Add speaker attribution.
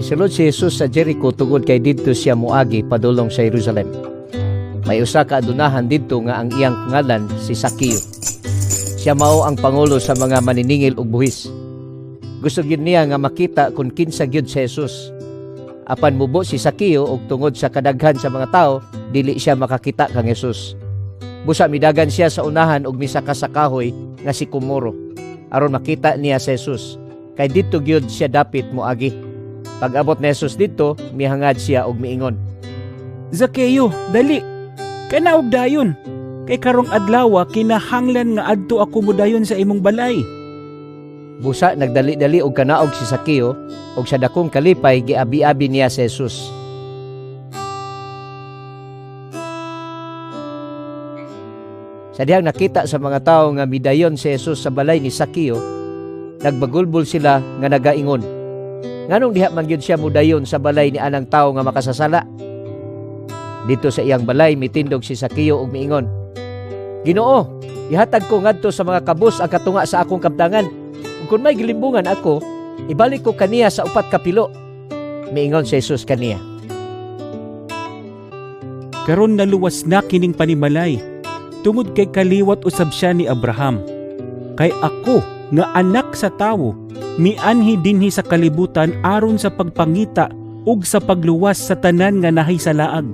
Speaker 1: Misulod si Jesus sa Jericho tungod kay didto siya moagi padulong sa Jerusalem. May usa ka adunahan didto nga ang iyang ngalan si Sakeo. Siya mao ang pangulo sa mga maniningil og buhis. Gusto gyud niya nga makita kung kinsa gyud si Jesus. Apan mubo si Sakeo og tungod sa kadaghan sa mga tawo, dili siya makakita kang Jesus. Busa midagan siya sa unahan og misaka sa kahoy nga sikomoro aron makita niya si Jesus. Kay didto gyud siya dapit moagi. Pag-abot ni Jesus didto, mihangad siya og miingon.
Speaker 2: "Zakeo, dali. Kanaog dayon. Kay karong adlaw kinahanglan nga adto ako modayon sa imong balay."
Speaker 1: Busa nagdali-dali og kanaog si Sakeo og sa dakong kalipay giabi-abi niya si Jesus. Sa dihang nakita sa mga tawo nga midayon si Jesus sa balay ni Sakeo, nagbagulbol sila nga nagaingon, "Nganong diha man gyud siya modayon sa balay ni anang tawo nga makasasala?" Didto sa iyang balay mitindog si Sakeo og miingon, "Ginoo, ihatag ko ngadto sa mga kabus ang katunga sa akong kabtangan. Ug kun may gilimbungan ako, ibalik ko kaniya sa upat ka pilo." Miingon si Jesus kaniya,
Speaker 2: "Karon naluwas na kining panimalay, tungod kay kaliwat usab siya ni Abraham. Kay ako nga Anak sa Tawo mianhi dinhi sa kalibutan aron sa pagpangita ug sa pagluwas sa tanan nga nahisalaag."